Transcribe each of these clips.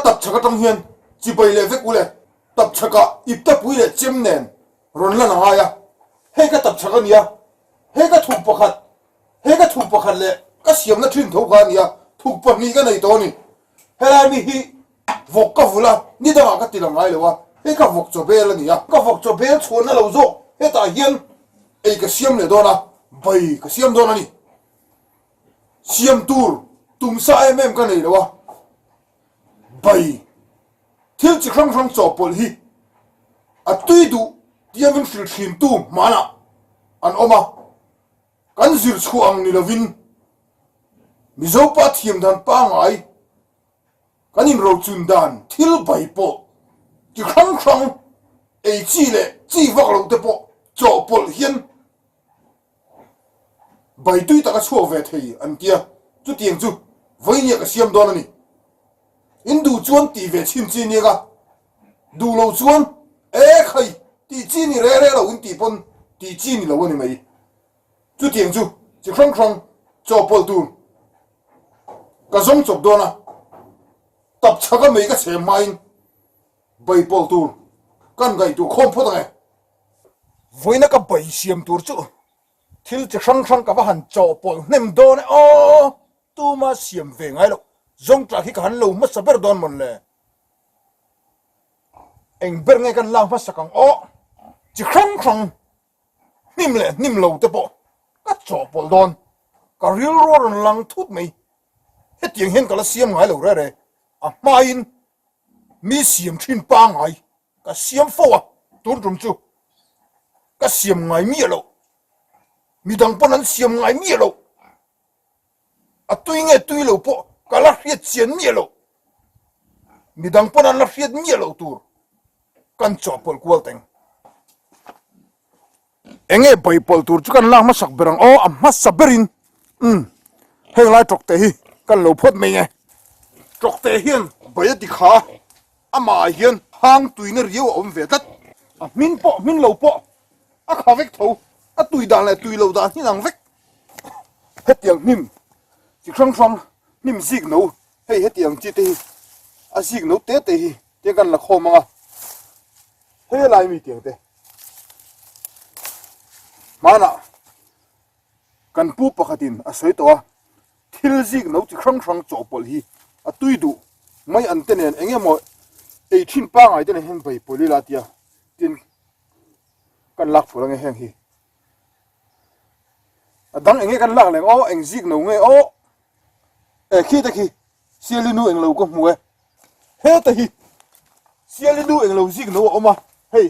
tapchhak atang hian chibai leh vek ule, tapchhakah iptapui leh chem nen rawn lan a ngai a, hei ka tapchhak a nia, hei ka thuk pakhat, hei ka thuk pakhat leh ka siamna thin tho kha a nia, thuk pahnih ka nei tawh a ni. Helai mi hi vawk ka vulh a, ni dangah ka ti lang ngai lo a, hei ka vawk chaw bel a nia. Ka vawk chaw bel chhuanna lo zawk hetah hian ei ka siam leh dawn a, bai ka siam dawn a ni. Siam tur tum sa em em ka nei lo a, bai thil chi hrang hrang chawhpawlh hi a tui duh tia min hrilh thintu hmanah an awm a, kan zir chhuah ang ni lovin Mizopa thiam dan pangngai kan inrochun dan thil bai pawh chi hrang hrang ei chi leh chi vak loh te pawh chawhpawlh hian Bai tui tak a chhuak ve thei an tia, chutiang chu vawinia ka siam dawn a ni. In duh chuan tih ve chhin chi nia ka duh lo chuan e khai tih chi ni re re lo in tih pawn tih chi ni lo a ni mai. Chutiang chu chi hrang hrang chawhpawlh tur ka zawng chawp dawn a, tap chhak a mei ka chhem hmain bai pawlh tur kan ngaihtuah khawm phawt ang e. Vawiina ka bai siam tur chu thil chi hrang hrang ka va han chawhpawlh hnem dawn e aw, tuma siam ve ngai loh zawngṭah hi ka han lo hmasa ber dawn mawn le. Eng ber nge kan lak hmasak ang aw, chi hrang hrang hnim leh hnim lo te pawh ka chawhpawlh dawn, ka rilru a rawn lang thut mai, hetiang hian ka la siam ngai lo rere, a hmain mi siam thin pangai Ka siam fo a, tun tum chu ka siam ngai miah loh, midang pawn an siam ngai miah loh, a tui nge tui lo pawh ka la hriat chian miah loh, midang pawn an la hriat miah loh tur kan chawhpawlh kual teng. Enge baipawlh tur chu kan lak hmasak ber ang aw, a hmasa berin umm heng lai tawkte hi kan lo phawt mai nge. Tawkte hian bai a ti kha a, amah ah hian hang tuina riau a awm ve tlat. A hmin pawh hmin lo pawh a kha vek tho, a tui dan leh tui loh dan hi inang vek. Hetiang hnim chi hrang hrang hnim zik no hei hetiang chi te hi a zik no te te hi tiang kan la khawm ang a, helai mi tiang te. Hmanah kan pu pakhatin a sawi tawh a, thil zik no chi hrang hrang chawhpawlh hi a tui duh mai an te nen eng emaw ei thin pangai te nen hian bei pawlh ila tia tin kan lak pawlh ange heng hi. A dang enge kan lak leng aw eng zik no nge aw e khi te khi siali nu englo ka hmu e heta hi siali nu englo zik no a awm a hei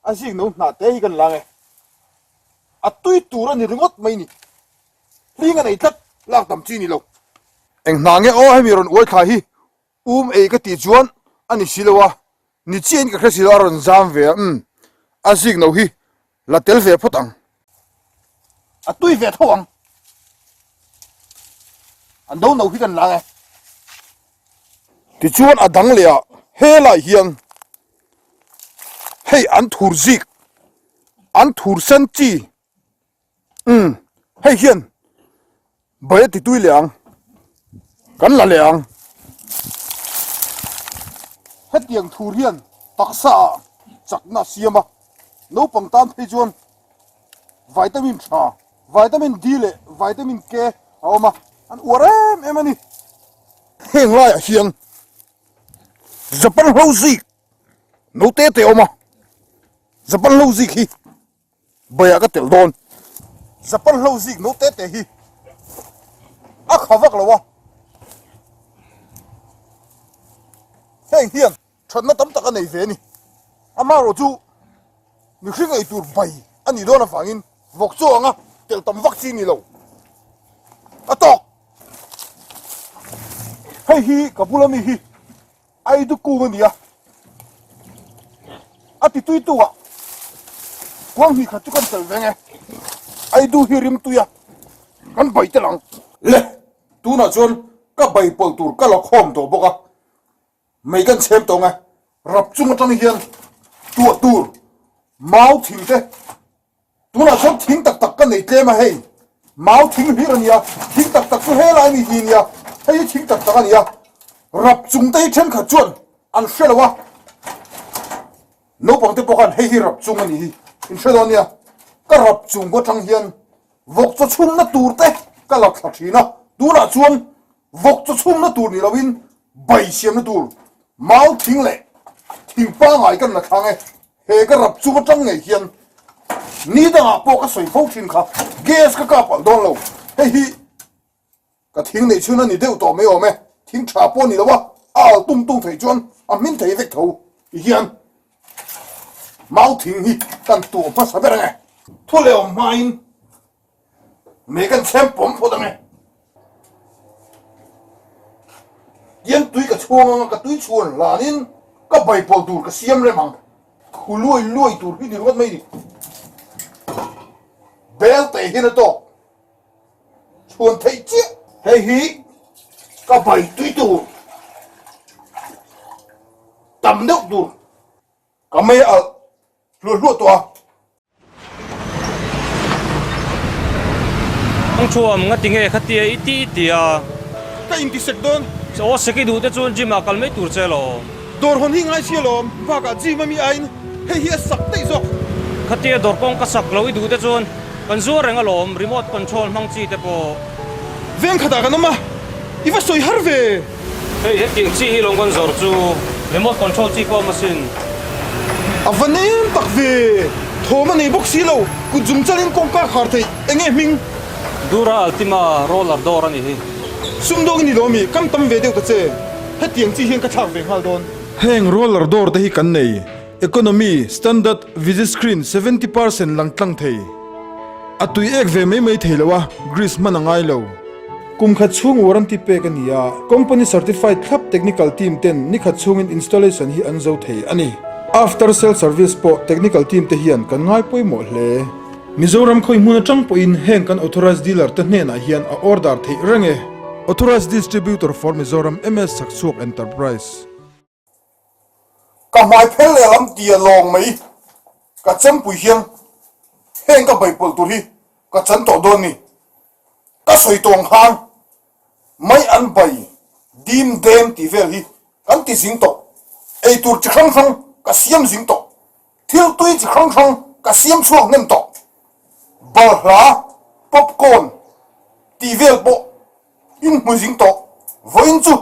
A zik no hnah te hi kan lang e. A tui tur a ni ringawt mai ni. Hling a nei tlat, lak tam chi ni lo. Eng hna nge aw hemi rawn uai thla hi um ei ka tih chuan a ni si lo a, ni chiahin ka hre si lo a rawn zam ve a, umm a zik no hi la tel ve phawt ang. A tui ve tho ang. A no no hi kan lang e. Tichuan a dang leh ah helai hian hei an thur zik an thur sen chi umm hei hian bai a ti tui leh ang kan la leh ang hetiang thur hian taksa ah chakna a siam a naupang tan phei chuan vitamin tha vitamin D leh vitamin K a awm a an uar em em a ni heng laiah hian. Japan hlo zik no te te awm a, Japan hlo zik hi baiah ka telh dawn. Japan hlo zik no te te hi a kha vak lo a, heng hian thatna tam tak a nei ve a ni. Amaherawh chu mihring ei tur bai a nih dawn avangin vawk chaw anga telh tam vak chi ni lo a tawk. Hei hi ka bula mi hi Aidu kung a ni a, a ti tui tu ah kuang hnih khat chu kan tel veng e, Aidu hi rim tui a kan bai tel ang. Le, tunah chuan ka bai pawlh tur ka la khawm tawh bawk a, mei kan chhem tawh ang e, rap chung atang hian tuah tur mau thing te Tunah chuan thing tak tak ka nei tlem a hei, mau thing hlir a nia, thing tak tak chu helai mi hi nia, hei hi thing tak tak a nia. Rap chung te hi thenkhat chuan an hre lo a, naupang te pawh khan hei hi rap chung a ni hi in hre dawn nia. Ka rap chung atang hian vawk chaw chhumna tur te ka la thla thin a, tunah chuan vawk chaw chhumna tur ni loin bai siamna tur mau thing leh thing pangai kan la thlang e. He ka rap chung atang ngei hian ni dangah pawh ka sawi fo thin kha gas ka kap alh dawn lo hei hi. Ka thing neih chhun a ni deuh tawh mai awm e, thing tha pawh a ni lo a, a al tung tung theih chuan a hmin thei vek tho ti hian mau thing hi kan tuah hmasa ber ang e. Thu leh awm hmain mei kan chhem pawm phawt ang e. Tiang tui ka chhuang ang a, ka tui chhuan hlanin ka baipawl tur ka siam rem ang. Thu luai luai tur hi ni ringawt mai ni. Bel te hian a tawk. Chhuan theih chiah. Hei hi ka bai tui tur tam deuh tur ka mei alh hluah hluah tawh a. Ang thuam nga tinge khatia i ti i ti a. Ka inti sek dawn. Aw sek i duh te chuan gym ah kal mai tur che lo. Dawr hawn hi ngai si alawm, bakah gym ami aiin hei hi a sak daih zawk. Khatia dawr kawng ka sak lo i duh te chuan Kan zuar reng alawm, remote control hmang chi te pawh. Veng khatah kan awm a, i va sawi har ve. Hei hetiang chi hi lawng kan zawr chu remote control chi pawh awm asin. A va nem tak ve, thawm a nei bawk si lo, kut zum chalin kawngka khar theih, enge hming? Dura Altima roller door a ni hi. Sumdawng i ni lo ami, kam tam ve deuh ta che, hetiang chi hian ka thlak ve nghal dawn. Heng roller door te hi kan nei. Economy, Standard, Visit Screen 70% lang tlang thei. A tui ek ve mai mai thei lo a, grease hman a ngai lo. Kum khat chhung warranty pek a ni a, company certified thlap technical team ten ni khat chhungin installation hi an zo thei a ni. After sale service pawh technical team te hian kan ngai pawimawh hle. Mizoram khawi hmun atang pawhin heng kan authorized dealer te hnenah hian a order theih reng e. Authorized Distributor for Mizoram MS Chhakchhuak Enterprise. Ka hmai phel leh lam tia lawng mai ka chempui hian heng ka beihpawlh tur hi ka chan tawh dawn ni. Ka sawi tawng khan mai an bai dim dem tih vel hi kan ti zing tawh. Ei tur chi hrang hrang ka siam zing tawh. Thil tui chi hrang hrang ka siam chhuak hnem tawh. Balhla, popcorn tih vel pawh In hmu zing tawh vawiin chu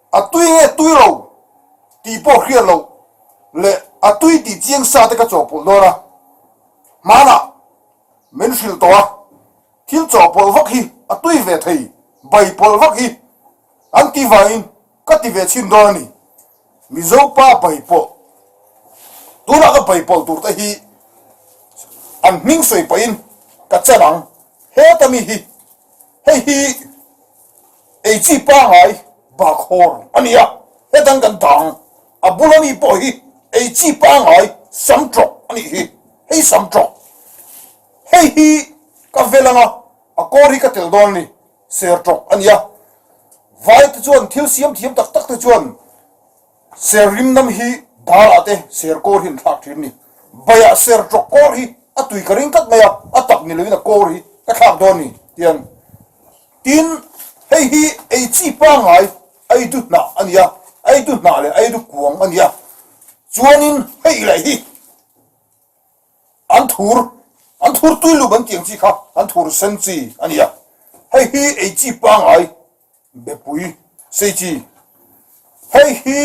a tui nge tui lo tih pawh hriat loh leh a tui tih chiang sa te ka chawhpawlh dawn a, hmanah min hrilh tawh a, thil chawhpawlh vak hi a tui ve thei, bai pawlh vak hi an tih vangin ka ti ve chhin dawn a ni. Mizo pa bai pawlh tunah ka bai pawlh tur te hi an hming sawi pahin ka chan ang, heta mi hi Hei hi ei chi pangai bakhawr a ni a, hetang kan dang a bula mi pawh hi ei chi pangai sam tawk a nih hi, hei sam tawk. Hei hi ka vel anga a kawr hi ka tel dawn a ni, ser tawk a ni a. Vai te chuan thil siam thiam tak tak te chuan Ser rimnam hi darah te ser kawr hi an thlak thin a ni. Baiah ser tawk kawr hi a tui ka ring tlat mai a, a tak ni loin a kawr hi ka thlak dawn a ni tian. Tin, hei hi ei chi pangngai aidu hnah a ni a, aidu hnah leh aidu kuang a ni a. Chuanin hei leh hi an thur, an thur tui lup an tih ang chi kha an thur sen chi a ni a. Hei hi ei chi pangngai Bepui Seichi, Hei hi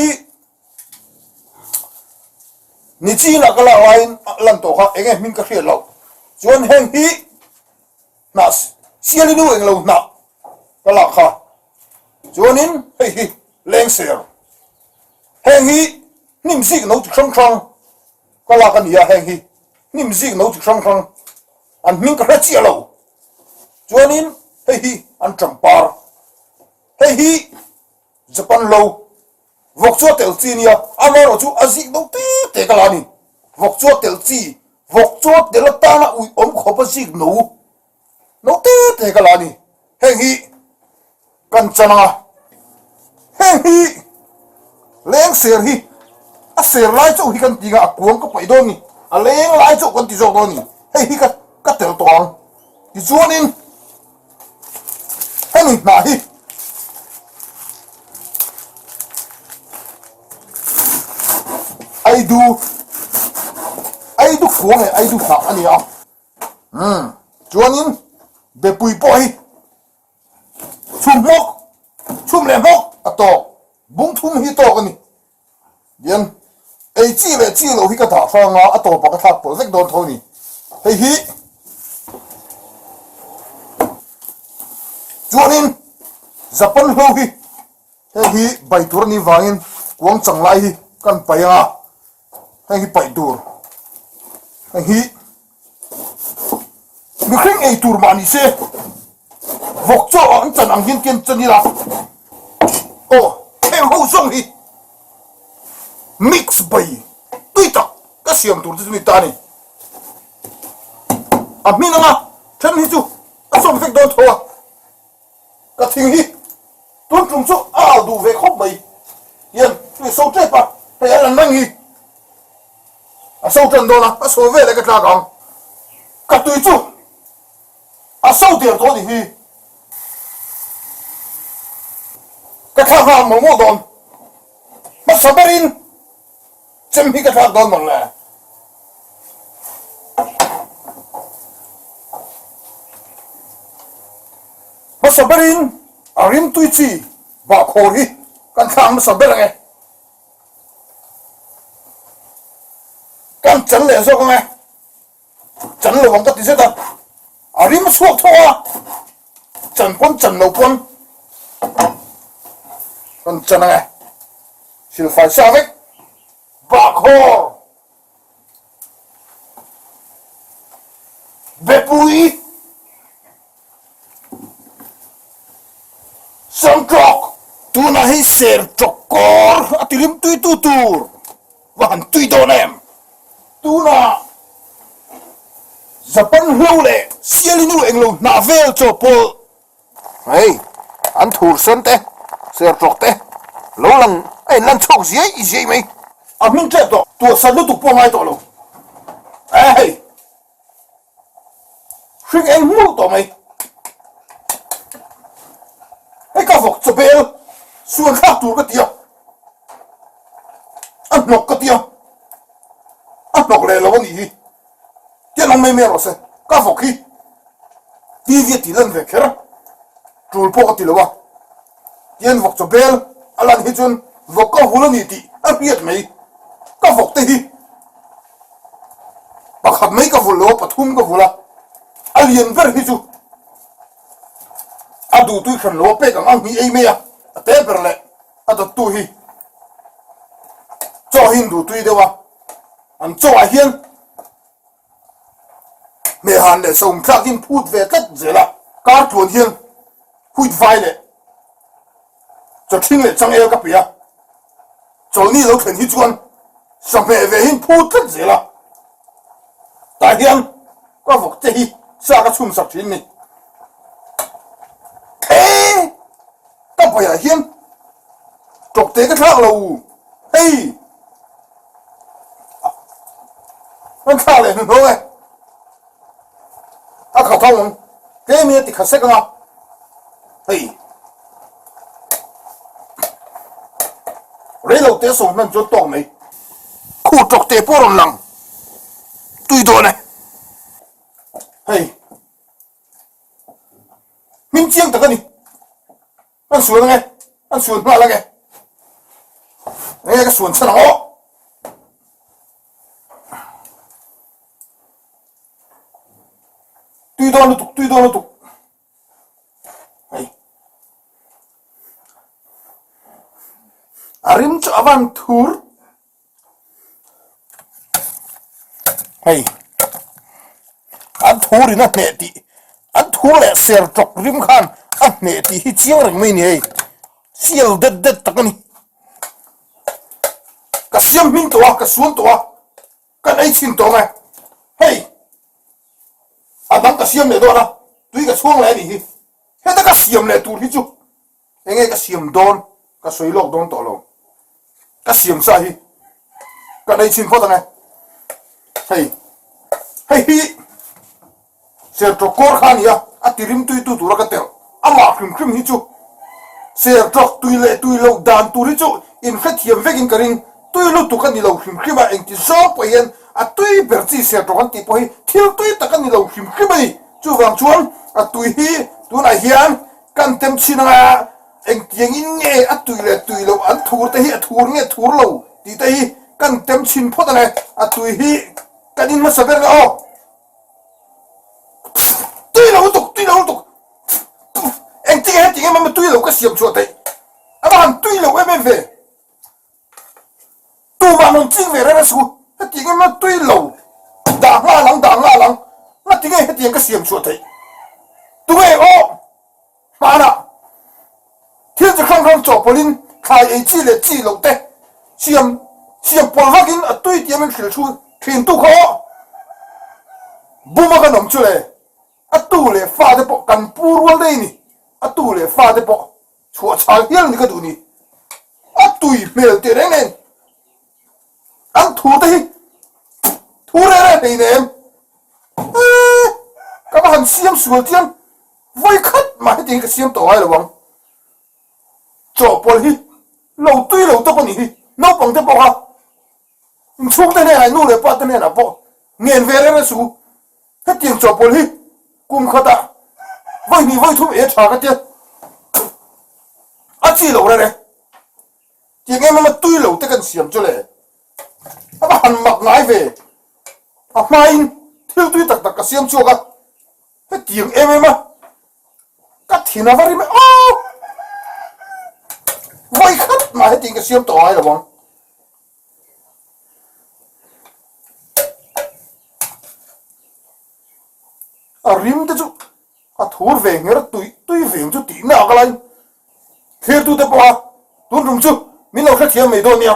ni chinah ka lak laiin lan tawh kha enge hming ka hriat loh chuan heng hi hnah siali nu englo hnah ka lak kha chuanin hei hi lengser heng hi hnim zik no chi hrang hrang ka lak a ni a heng hi hnim zik no chi hrang hrang an hming ka hre chiah lo. Chuanin hei hi an ṭampar. Hei hi Japan lo vawk chu a tel chi nia, amaherawh chu a zik deuh te te ka la a ni. Vawk chu a tel chi, vawk chu a tel atana uih awm khawp a zik no no te te ka la a ni. Heng hi kan chan ang a, heng hi leng ser hi a ser lai chauh hi kan ti nga a kuang ka paih dawn ni, a leng lai chauh kan ti zawk dawn ni, hei hi ka ka tel tawh ang. Tichuanin hemi hnah hi. kuang leh aidu hnah a ni a. Umm chuanin bepui pawh hi chhum hmawk chhum leh hmawk a tawk bung thum hi tawk a ni. Dian ei chi leh chi loh hi ka dah hrang a, a tawpah ka thlak pawlh vek dawn tho a ni. Hei hi chuanin Japan hlo hi hei hi bai tur a nih vangin kuang chang lai hi kan paih ang a, hei hi paih tur hei hi Mihring ei tur mah ni se, vawk chaw ah an chan ang hian ken chan ila. Aw, heng ho zawng hi mix bai tui tak ka siam tur te chu ni ta a ni. A hmin anga then hi chu a sawm vek dawn tho a, ka thing hi tun tum chu a au duh ve khawp mai hian tui so tep a, hei a lan reng hi. A so tan dawn a, a so veleh ka tlak ang. Ka tui chu a so der tawh a nih hi. Ka thlak nghal mawlh mawlh dawn. Hmasa berin chem hi ka thlak dawn mawlh le. Hmasa berin a rimtui chi bahkhawr hi kan thlak hmasa ber ang e. Kan chan leh zawk ang e, chan lo ang ka ti zet a, a rim a chhuak tho a, chan pawn chan lo pawn kan chan ang e, silfai sa vek bahkhawr bepui. Samtawk! Tunah hei ser tawk kawr a ti rim tui tu tur va han tui dawn em? Tunah Japan hlo leh Sialinu englo hnah vel chaw pawlh hei an thur sen te, ser tawk te lo lang a in lan chhuak ziai ziai mai. A hming tep tawh, tuahsat lutuk pawh ngai tawh lo. Ehei! Hring eng hmur tawh mai. Hei ka vawk chawbel suan thlak tur ka ti a, a hnawk ka ti a, a hnawk leh lo a nih hi. Tian awm mai mai rawh se, ka vawk hi TV a tih lan ve kher tul pawh ka ti lo a. Tian vawk chawbel a lan hi chuan vawk ka vul a ni tih a hriat mai. Ka vawk te hi Pakhat mai ka vul lo a, pathum ka vul a, a lian ber hi chu a duhtui hran lo a, pek ang ang hi ei mai a, a te ber leh a dawttu hi chaw hi an duhtui deuh a, an chaw ah hian hmehhan leh saum thlak in phut ve tlat zel a, kar tluan hian huit vai leh Chawthing leh changel ka pe a, chawlni lo thlen hi chuan sahmeh ve hin phut tlat zel a, tah hian ka vawk te hi sa ka chhum sak thin ni. He ka baiah hian tawk te ka thlak lo hei an thlak leh hnuhnawh e. A khat ho ang tlem in a ti khat sek ang a, hei rei lo te sawm hman chuan tawk mai. Khu tawk te pawh rawn lang tui dawn e, hei hming chiang tak a ni, an suan ang e, an suan nghal ang e, enge ka suan chhan ang aw. Tui dawn lutuk, tui dawn lutuk. Hei. A rim chu a van thur. Hei. An thur in a hneh tih. An thur leh ser tawk rim khan a hneh tih hi chiang reng mai ni hei. Sial det det tak a ni. Ka siam hming tawh a, ka suan tawh a. Kan ei chhin tawng e. Hei, a dang ka siam leh dawn a, tui ka chhuang leh a nih hi. Heta ka siam leh tur hi chu enge ka siam dawn ka sawi lawk dawn tawh lo. Ka siam sa hi kan ei chhin phawt ang e. Hei, hei hi Sertawk kawr kha a ni a, a ti rimtui tu tura ka telh. Amah hrim hrim hi chu Sertawk tui leh tui loh dan tur hi chu inhrethiam vekin ka ring. Tui lutuk a ni lo hrim hrim a, engti zawng pawh hian. A tui ber chi ser tawh kan tih pawh hi thil tui tak a ni lo hrim hrim a ni. Chuvang chuan a tui hi tunah hian kan tem chhin anga engtiangin nge a tui leh tui loh an thur te hi a thur nge thur lo tih te hi kan tem chhin phawt ang e. A tui hi kan in hmasa ber le aw. Tui lo lutuk, tui lo lutuk. Engtinge hetiang em em a tui lo ka siam chhuah theih? A va han tui lo em em ve. Tumah rawn ching ve reng a su, hetiang emaw tui lo dah nghal ang dah nghal ang, ngatinge hetiang ka siam chhuah theih? Tunge aw hmanah thil chi hrang hrang chawhpawlhin thlai ei chi leh chi loh te siam siam pawlh vakin a tui tiamin hrilh thu thin tu kha aw buma kan awm chu le, a tu leh fa te pawh kan pu rual daih a ni, a tu leh fa te pawh Chhuah chhal hial ni ka duh ni. A tui hmel teh reng nen an thu te hi thu reh reh hlei nem. Eee ka va han siam sual chiang vawi khat mah hetiang hi ka siam tawh ngai lo ang. Chawhpawlh hi lo tui lo tawp a nih hi naupang te pawh kha inchhung te hnenah nu leh pa te hnenah pawh ngen ve reng reng suh u. Hetiang chawhpawlh hi kum khatah vawi hnih vawi thum e tha ka tia a chi lo reng e. Tiang em em a tui lo te kan siam chu le a va han mak ngai ve. A hmain thil tui tak tak ka siam chhuak a, hetiang em em a ka thin a va rim e aw! Vawi khat mah hetiang ka siam tawh ngai lo ang. A rim te chu a thur ve ngher tui tui veng chu tih nak a lai. Thlirtute pawha tun tum chu min lo hrethiam mai dawn nia.